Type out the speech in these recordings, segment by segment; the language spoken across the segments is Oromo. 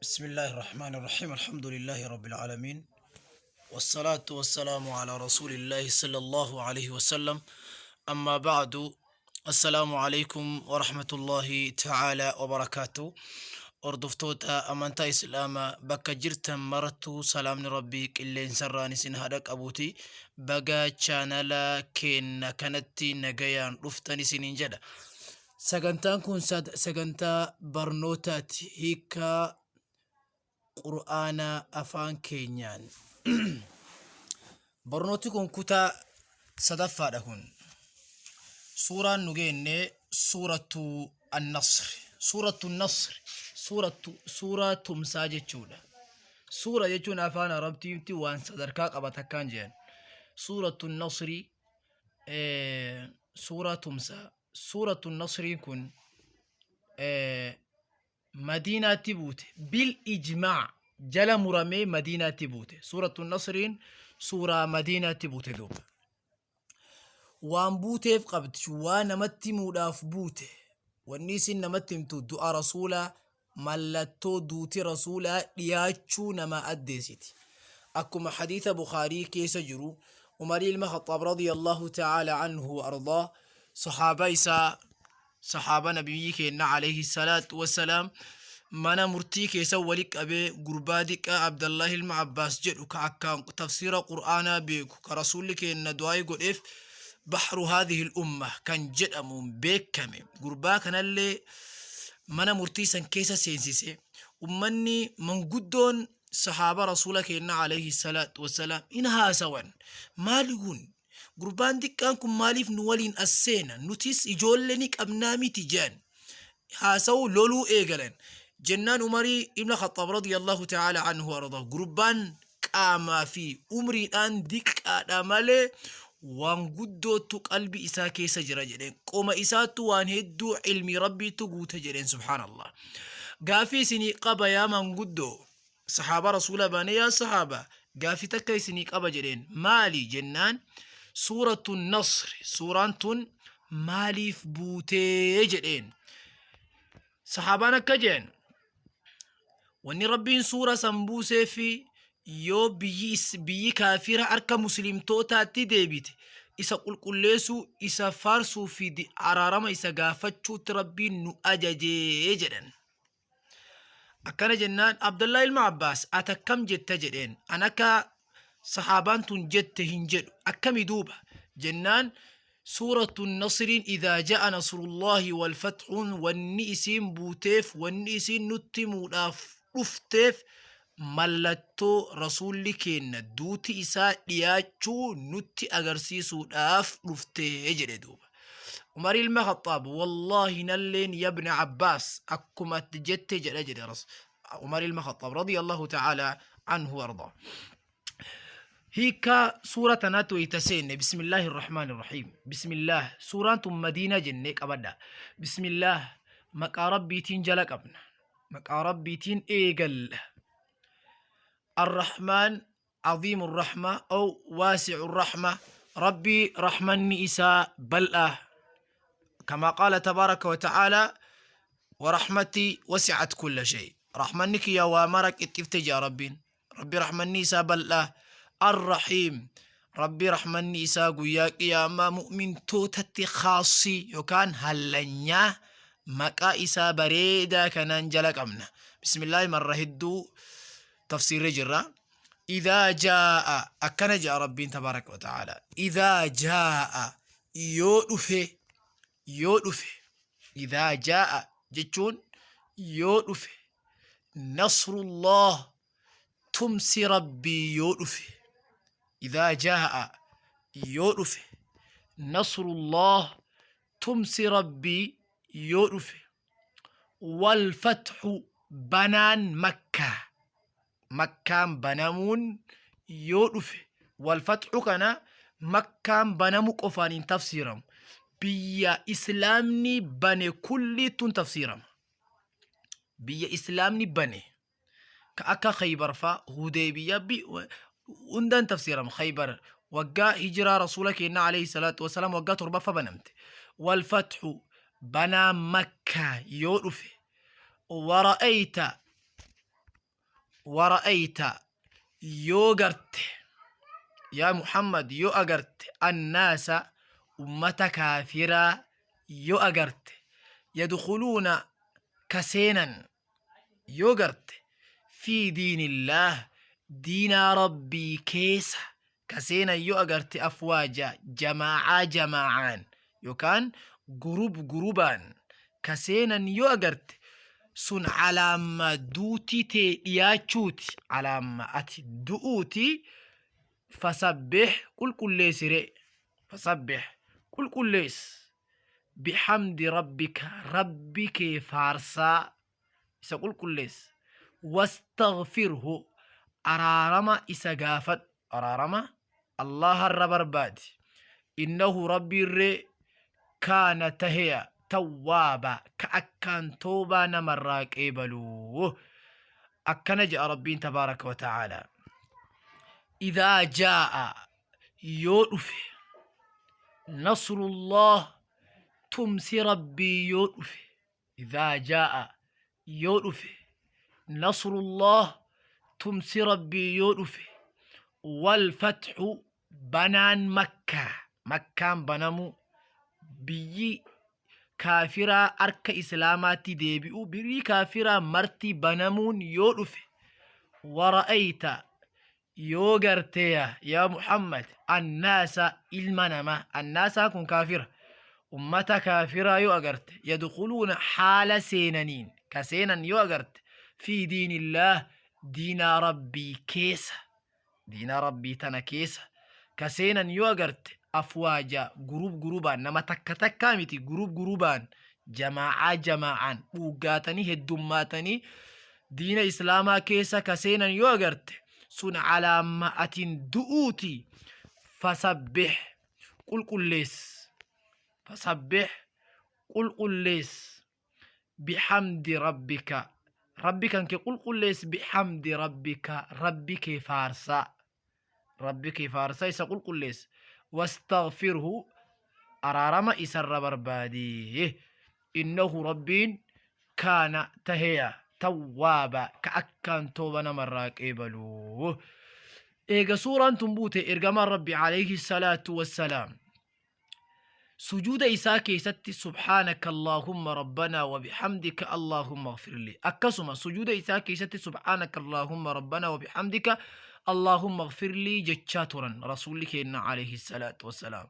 بسم الله الرحمن الرحيم الحمد لله رب العالمين والصلاة والسلام على رسول الله صلى الله عليه وسلم أما بعد السلام عليكم ورحمة الله تعالى وبركاته. Hordoftoota amantaa Islaamaa bakka jirtan marattuu salaamni Rabbii qilleensarraan isin haa dhaqqabuuti. Baga chaanala keenna kanatti nagayaan dhuftan isiniin jedha. Sagantaan kun sagantaa barnootaati, hiikkaa Qur'aanaa afaan keenyaan. Barnooti kun kutaa sadaffaadha kun. Suuraan nu geenne suuratu An-Nasr. Suuratu Nasr, suuratu suuraa tumsaa jechuudha. Suura jechuun afaan Arabtiitti waan sadarkaa qaba takkaan jedhan. Suuratu Nasri, suuraa tumsaa. Suuratu Nasriin kun Madiinaatti buute. Bil ijmaa jala muramee Madiinaatti buute. Suuratu Nasriin suuraa Madiinaatti buute duuba. Waan buuteef qabdi, waa namatti himuudhaaf buute. Wanni isin namatti himtu du'a rasuulaa, mallattoo duuti rasuulaa dhiyaachuu nama addeessiti. Akkuma hadiisa Bukhaarii keessa jiru, Umarii ilma Khaxaab radiyallahu ta'ala anhu wa ardaa sahaaba isaa, sahaaba nabiyyi keenna alayhi salaatu wassalaam, mana murtii keessa wali qabee gurbaa diqqaa Abdallahi ilma Abbaas jedhu ka akkaan tafsiira Qur'aanaa beeku, ka rasuulli keenna du'aayi godheef, bahru haadhihi umma kan jedhamuun beekame, gurbaa kanallee mana murtii san keessa seensise. Ummanni manguddoon sahaaba rasuula keenna alayhi salaatu wassalaam in haasawan, maali kun gurbaan xiqqaan kun, maaliif nu waliin as seena, nutis ijoollee ni qabnaa miti jedhan. Haasa'uu loluu eegalan. Jennaan Umarii ibn Khaxaab radiyallahu ta'ala anhu arda, gurbaan qaamaa fi umriidhaan diqqaadha malee waan guddootu qalbii isaa keessa jira jedheen, qoma isaattu waan hedduu ilmii rabbiitu guute jedheen. Subhaanallah, gaafii isinii qaba yaa manguddoo sahaaba rasuula baane, yaa sahaaba, gaafii takka isinii qaba jedheen. Maali jennaan, suuratu Nasr, suuraan tun maaliif buutee jedheen. Sahaabaan akka jedhan, wanni rabbiin suura san buusee fi yoo biyyi kaafira harka muslimtootaatti deebite isa qulqulleessuu, isa faarsuu fi araarama isa gaafachuutti rabbiin nu ajajee jedhan. Akkana jennaan Abdallaa ilma Abbaas, ati akkam jetta jedheen. An akka sahaabaan tun jette hin jedhu. Akkami duuba jennaan, suuratu Nasriin idaa ja'a nasrullaahi wal fathuun wanni isiin buuteef, wanni isiin nutti himuudhaaf dhufteef, mallattoo rasuulli keenna duuti isaa dhiyaachuu nutti agarsiisuudhaaf dhuftee jedhe duuba. Umar ilma Khaxaab, wallaahi nalleen yabna Abbaas akkuma ati jette jedha jedhe Umar ilma Khaxaab radiyallahu ta'ala anhu arda. Hiikkaa suura tanaatti wayita seenne, bismillaahi irrahmaani irrahiim. Bismillaah, suuraan tun Madiinaa jennee qabadha. Bismillaah, maqaa rabbiitiin jala qabna. Maqaa rabbiitiin eegalla. Arrahmaan عظيم الرحمة أو واسع الرحمة، ربي رحمني إساء بلأ، كما قال تبارك وتعالى: ورحمتي وسعت كل شيء. رحمنك يا وامرك اتفتج يا ربي، ربي رحمني إساء بلأ. الرحيم، ربي رحمني إساء قياك يا ما مؤمن توتتي خاصي يوكان هلنيا مكا إساء بريدا كنان جلك أمنا. بسم الله مرة هدو تفسير جرة. إذا جاء، أكن جاء ربي تبارك وتعالى، إذا جاء يودفه يودفه، إذا جاء جتون يودفه، نصر الله تمسي ربي يودفه، إذا جاء يودفه نصر الله تمسي ربي يودفه، والفتح بنان مكة، makkaan banamuun yoo dhufe. Walfatxu kana makkaan banamu qofaan hin tafsiiramu, biyya islaamni bane kulliittuun tafsiirama. Biyya islaamni bane ka akka Khaybar faa, Hudeybiya, hundaan tafsiirama. Khaybar waggaa hijiraa rasuula keenna alayhi salaatu wasalaam waggaa torbaffa banamte. Walfatxu banaa makkaa yoo dhufe, wara'ayta. Wara'ayta yoo garte, yaa Muhammad, yoo agarte annaasa ummata kaafiraa yoo agarte, yadkhuluuna ka seenan yoo garte, fi diinillaah diinaa Rabbii keessa ka seenan yoo agarte, afwaaja jamaacaa jamaacaan yookaan gurub gurubaan ka seenan yoo agarte, sun calaamma duutii tee dhiyaachuuti, calaamma ati du'uuti. Fasabbih qulqulleessire, fasabbih qulqulleess, bihamdi rabbika rabbi kee faarsaa isa qulqulleess, wastaghfirhu araarama isa gaafadhu, araarama Allaharra barbaadi, innahu rabbiirree kaana taheya tawwaaba ka akkaan toobaa namarraa qeebaluu. Akkana je'a Rabbiin tabaaraka wa ta'aalaa: idaa jaa'a yoo dhufe, nasrullah tumsi Rabbii yoo dhufe, idaa jaa'a yoo dhufe, nasrullah tumsi Rabbii yoo dhufe, wal fatxu banaan Makkaa, Makkaan banamuu, biyyi kaafiraa harka Islaamaatti deebi'u, biyyi kaafiraa marti banamuun yoo dhufe, wara'ayta yoo garteeya yaa Muhammad annaasa ilma namaa, annaasaa kun kaafira, ummata kaafiraa yoo agarte, yadkhuluuna haala seenaniin ka seenan yoo agarte, fi diinillaah diinaa Rabbii keessa, diinaa Rabbii tana keessa ka seenan yoo agarte, afwaaja gurub gurubaan, nama takka takkaa miti, gurub gurubaan, jamaacaa jamaacaan dhuuggaatanii heddummaatanii diina Islaamaa keessa ka seenan yoo agarte, sun calaamma atin du'uuti. Fasabbih qulqulleess, fasabbih qulqulleess, bihamdi rabbika rabbi kan kee qulqulleess, bihamdi rabbika rabbi kee faarsaa, rabbi kee faarsaa isa qulqulleess, wastaghfirhu araarama isarra barbaadi, innahu rabbiin kaana taheya tawwaaba ka akkaan tooba namarraa qeebalu. Eega suuraan tun buute, ergamaan Rabbi alayhi salaatu wassalaam sujuuda isaa keessatti subhaanaka Allaahumma rabbanaa wa bihamdika Allaahumma ighfirli, akkasuma sujuuda isaa keessatti subhaanaka Allaahumma rabbanaa wa bihamdika Allaahumma ighfirli jechaa turan rasuulli keenya alayhi salaatu wassalaam.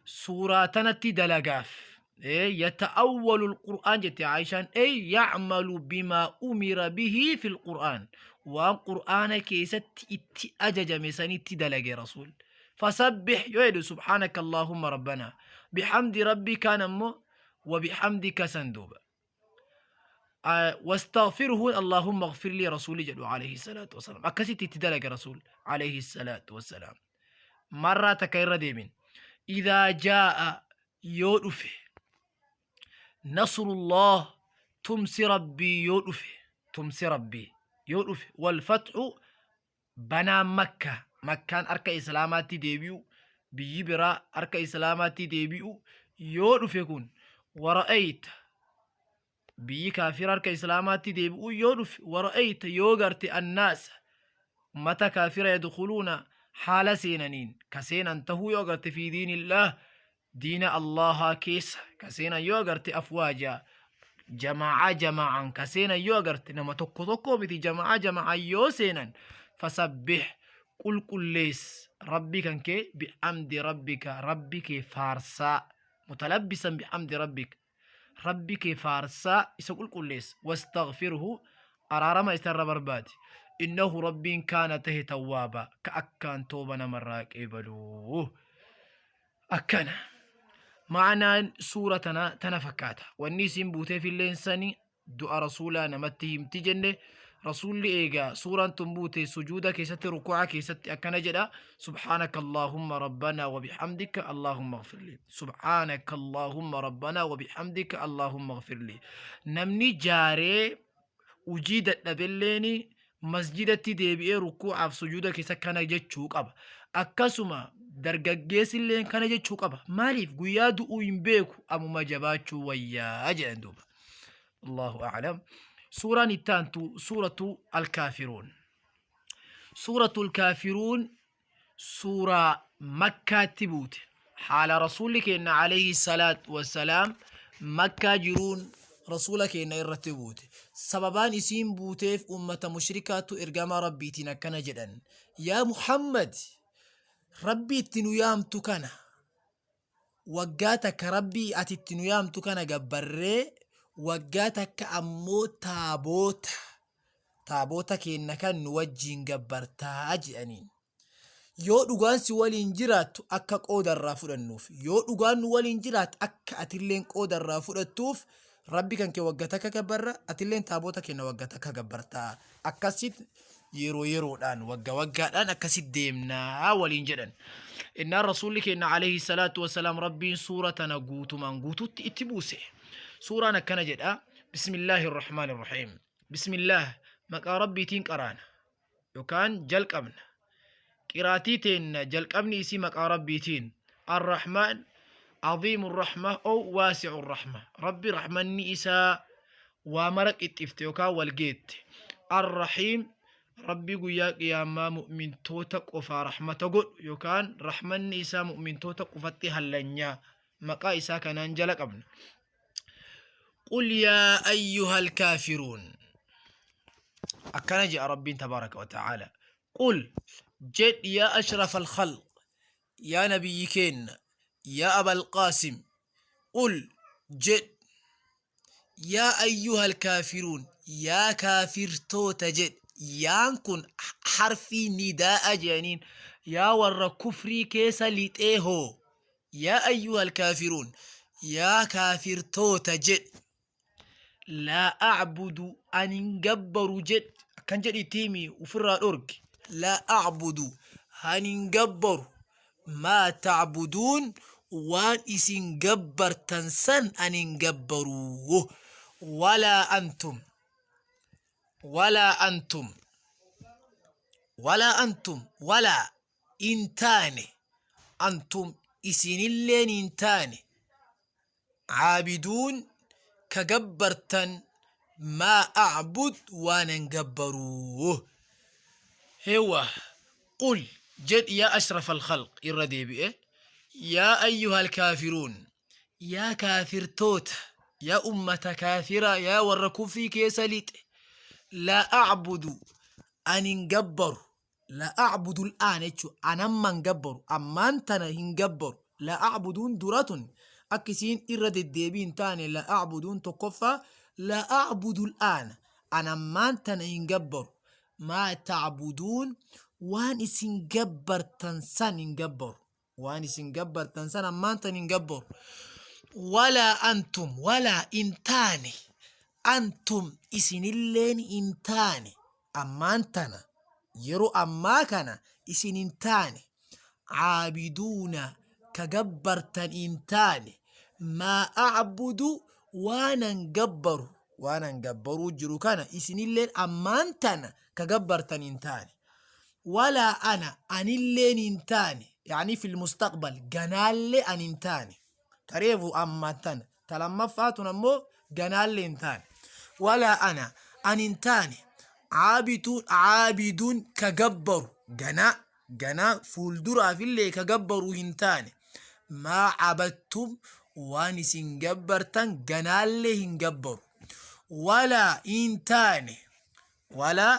Suuraa tanatti dalagaaf yata'awwalu alqur'aan jette Aishaan, ay ya'malu bimaa umira bihi fil qur'aan, waan qur'aana keessatti itti ajajame sanitti dalage rasuul. Fasabbih yoo jedhu subhaanaka Allaahumma rabbanaa bihamdi rabbikaan ammoo wa bihamdika san duuba wastaghfirhu Allaahumma ighfir lii rasuuli jedhu alayhi salaatu wassalaam. Akkasitti itti dalage rasuul alayhi salaatu wassalaam. Marraa takka irra deemin: idaa jaa'a yoo dhufe, nasrullah tumsi Rabbii yoo dhufe, tumsi Rabbii yoo dhufe, wal fatxu banaan Makka, Makkaan harka Islaamaatti deebi'u, biyyi biraa harka Islaamaatti deebi'u yoo dhufe kun, wara'ayta biyyi kaafira harka Islaamaatti deebi'u yoo dhufe, wara'ayta yoo garte, annaasa ummata kaafira, yadkhuluuna haala seenaniin ka seenan tahuu yoo agarte, fi diinillaah diina Allahaa keessa ka seenan yoo agarte, afwaaja jamaacaa jamaacaan ka seenan yoo agarte, nama tokko tokko miti, jamaacaa jamaacaan yoo seenan, fasabbih qulqulleess rabbi kan kee, bihamdi rabbika rabbi kee faarsaa, mutalabbisan bihamdi rabbika rabbi kee faarsaa isa qulqulleess, wastaghfirhu araarama isarra barbaadi, innahu rabbiin kaana tahe tawwaaba ka akkaan tooba namarraa qeebaluu. Akkana ma'anaan suura tana tana fakkaata. Wanni isin buuteef illeen sani du'a rasuulaa namatti himti jenne. Rasuulli eegaa suuraan tun buute sujuuda keessatti, rukuu'a keessatti akkana jedha: subhaanaka Allaahumma rabbanaa wa bihamdika Allaahumma ighfirli, subhaanaka Allaahumma rabbanaa wa bihamdika Allaahumma ighfirli. Namni jaaree hujii dadhabelleeni masjidatti deebi'ee rukuu'aaf sujuuda keessa kana jechuu qaba. Akkasuma dargaggeessilleen kana jechuu qaba. Maaliif? Guyyaa du'uu hin beeku, ammuma jabaachuu wayyaa jedhan duuba. Allahu a'lam. Suuraan itti aantu suuratu Alkaafiruun. Suuratu Alkaafiruun suuraa Makkaatti buute. Haala Rasuulli keenya alayhi salaatu wassalaam Makkaa jiruun Rasuula keenya irratti buute. Sababaan isiin buuteef ummata mushrikaatu ergamaa Rabbiitiin akkana jedhan. Yaa Muhammad, Rabbi itti nu yaamtu kana waggaa takka Rabbii ati itti nu yaamtu kana gabbarree, waggaa takka ammoo taaboota keenna kan nu wajjiin gabbartaa jedhaniin. Yoo dhugaan si waliin jiraattu akka qooda irraa fudhannuuf, yoo dhugaan nu waliin jiraattu akka atilleen qooda irraa fudhattuuf, Rabbi kan kee wagga takka gabbarra, atilleen taaboota keenna wagga takka gabbartaa. Akkasitti yeroo yeroodhaan, wagga waggaadhaan akkasitti deemnaa waliin jedhan. Innaan Rasuulli keenya alayhi salaatu wasalaam Rabbiin suura tana guutumaan guututti itti buuse. Suuraan akkana jedha. Bismillaahi irrahmaani irrahiim. Bismillaah, maqaa Rabbiitiin qaraana yookaan jalqabna. Qiraatii teenna jalqabni isii maqaa Rabbiitiin. Arrahmaan, aziimu rahma ow waasi'u rahma. Rabbi rahmanni isaa waa mara qixxifte yookaan wal geette. Arrahiim, Rabbi guyyaa qiyaamaa mu'mintoota qofaa rahmata godhu yookaan rahmanni isaa mu'mintoota qofatti hallanyaa maqaa isaa kanaan jala qabna. Qul yaa ayyuhal kaafiruun. Akkana jedha Rabbiin tabaaraka wa ta'aala. Qul jedhi, yaa ashraf al-khalq, yaa nabiyyi keenna, yaa abal qaasim, qul jedh, yaa ayyuhal kaafiruun, yaa kaafirtoota jedh. Yaan kun harfii nidaa'a jedhaniin, yaa warra kufrii keessa lixee hoo, yaa ayyuhal kaafiruun, yaa kaafirtoota jedh. Laa a'budu, ani hin gabbaru jedh. Akkan jedhi itti himi, ofirraa dhorki. Laa a'budu, ani hin gabbaru, maa ta'buduun, waan isin gabbartan san ani hin gabbaru. Walaa antum, walaa antum, walaa antum, walaa hin taane, antum isinilleen hin taane, caabiduun, ka gabbartan, maa a'bud, waanan gabbaruu. Hewa qul jedhi, yaa ashraf alkhalq, irra deebi'e, yaa ayyuha alkaafiruun, yaa kaafirtoota, yaa ummata kaafiraa, yaa warra kufrii keessa lixe, laa a'budu, ani hin gabbaru. La a'budu al'aan jechuun an amma hin gabbaru, ammaan tana hin gabbaru. La a'buduun dura tun akka isiin irra deddeebii hin taane, la a'buduun tokkoffaa, la a'budu al'aan, an ammaan tana hin gabbaru, maa ta'buduun, waan isin gabbartan san hin gabbaru, waan isin gabbartan san ammaan tan hin gabbaru. Walaa antum, walaa hin taane, antum isinilleen hin taane, ammaan tana, yeroo ammaa kana isin hin taane, caabiduuna, ka gabbartan hin taane, maa a'budu, waanan gabbaru, waanan gabbaruu jiru kana isinilleen ammaan tana ka gabbartan hin taane. Walaa ana, anilleen hin taane, yaani fil mustaqbal, ganaallee an hin taane. Tareefu ammaan tana ta lammaffaa tun ammoo ganaallee hin taane. Walaa ana, an hin taane, caabituun, caabiduun, ka gabbaru, ganaa ganaa fuulduraafillee ka gabbaru hin taane. Maa cabattum, waan isin gabbartan ganaallee hin gabbaru. Walaa hin taane, walaa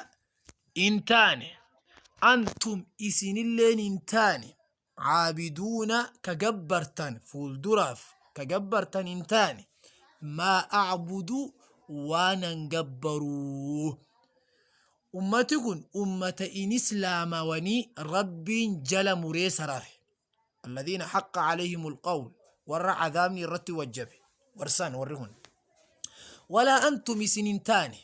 hin taane, antum isinilleen hin taane, caabiduuna, ka gabbartan, fuulduraaf ka gabbartan hin taane, maa a'budu, waanan gabbaruu. Ummati kun ummata in islaamawanii Rabbiin jala muree sarare, alladhiina haqqa alayhimul qawl, warra cadaabni irratti wajjabe warsan warri kun. Walaa antum isin hin taane,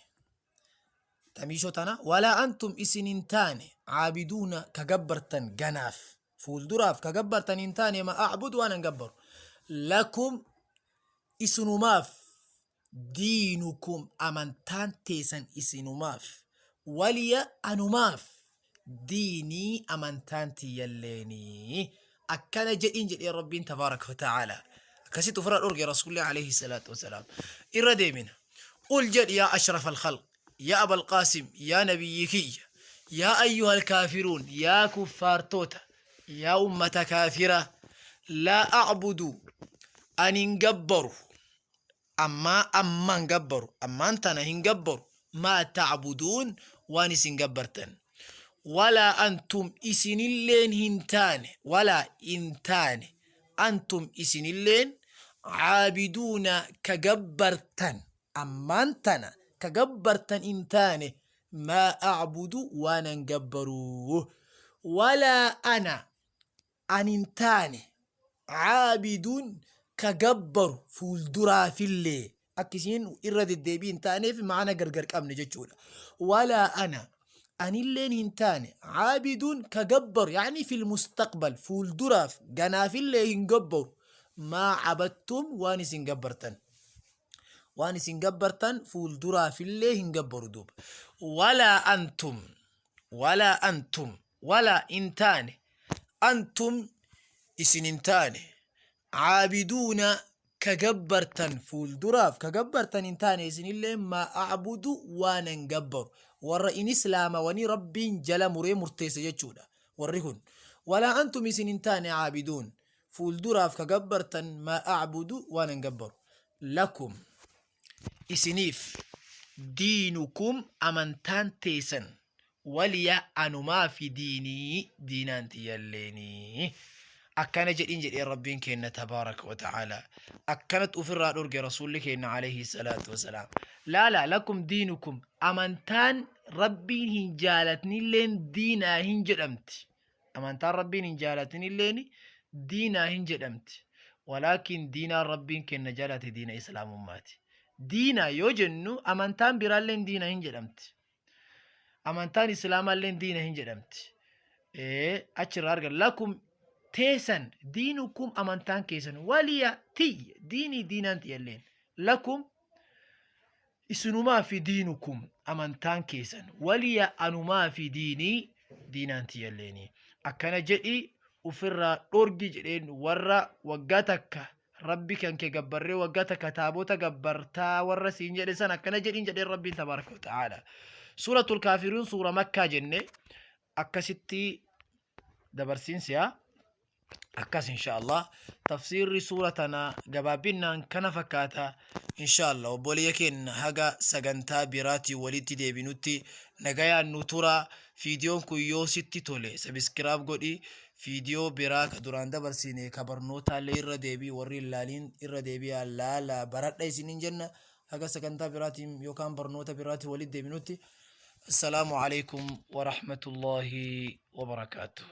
tamiishoo tana, walaa antum isin hin taane, caabiduuna, ka gabbartan, ganaaf fuulduraaf ka gabbartan hin taane, ma a'budu, waan an gabbaru. Lakum, isinumaaf, diinukum, amantaan teessan isinumaaf, waliya, anumaaf, diinii, amantaan tiyyalleenii. Akkana jedhiin jedhee Rabbiin tabaaraka wa ta'aala akkasitti ofirraa dhorge Rasuulli alayhi salaatu wasalaam. Irra deemina. Qul jedhi yaa ashraf alkhalq, yaa abal qaasim, yaa nabiyyi kiyya, yaa ayyuha alkaafiruun, yaa kuffaartoota, yaa ummata kaafira, laa a'budu, ani hin gabbaru, ammaa amma hin gabbaru, ammaan tana hin gabbaru, maa ta'buduun, waan isin gabbartan, walaa antum isinilleen hin taane, walaa hin taane, antum isinilleen caabiduuna ka gabbartan, ammaan tana ka gabbartan hin taane, maa a'budu, waanan gabbaruu, walaa ana ani hin taane, caabiduun ka gabbaru fuulduraafillee, akka isiin irra deddeebii hin taaneef maana gargar qabne jechuudha. Walaa ana anilleen hin taane, caabiduun ka gabbaru, yaani fil mustaqbal, fuulduraaf ganaafillee hin gabbaru, maa cabattum, waan isin gabbartan, waan isin gabbartan fuulduraafillee hin gabbaru duuba. Walaa antum, walaa antum, walaa hin taane, antum isin hin taane, caabiduuna ka gabbartan, fuulduraaf ka gabbartan hin taane isinillee, maa a'budu, waanan gabbaru. Warra in islaamawanii rabbiin jala muree murteesse jechuudha warri kun. Walaa antum isin hin taane, caabiduun fuulduraaf ka gabbartan, maa a'budu, waanan gabbaru. Lakum isiniif, diinukum amantaan teessan, waliya anumaa fi diinii diinaan tiyyalleenii. Akkana jedhin jedhee rabbiin kenna tabaaraka wa ta'ala akkanatti ofirraa dhorge rasuulli kenna alayhi salaatu wasalaam. Laala, lakum diinukum, amantaan rabbiin hin jaalatinilleen diinaa hin jedhamti, amantaan rabbiin hin jaalatinilleen diinaa hin jedhamti, walaakin diinaan rabbiin kenna jaalate diina islaamummaati. Diinaa yoo jennu amantaan biraalleen diina hin jedhamti, amantaan islaamaalleen diina hin jedhamti. Achirraa argan lakum teesan, diinukum amantaan keessan, waliya tiyya, diinii diinaan tiyyalleen. Lakum isinumaa fi diinukum amantaan keessan, waliya anumaa fi diinii diinaan tiyyalleeni. Akkana jedhi ufirraa dhorgi jedheen warra waggaa takka rabbi kan kee gabbarree waggaa takka taabota gabbartaa warra siin jedhe san, akkana jedhin jedheen rabbiin tabaaraka wa ta'aala. Suuratul kaafiruun suura makkaa jenne akkasitti dabarsiinsiya akkas. Insha Allah tafsiirri suura tana gabaabinaan kana fakkaata. Insha Allah obboleeyya keenya, haga sagantaa biraatiin walitti deebinutti nagayaan nu tura. Fiidiyoon kun yoo sitti tole subscribe godhi. Fiidiyoo biraa ka duraan dabarsine ka barnootaallee irra deebii, warri hin laaliin irra deebi'aa laala, baradha isiniin jenna. Haga sagantaa biraatiin yookaan barnoota biraatiin walitti deebinutti, assalaamu alaikum warahmatullaahi wabarakaatuh.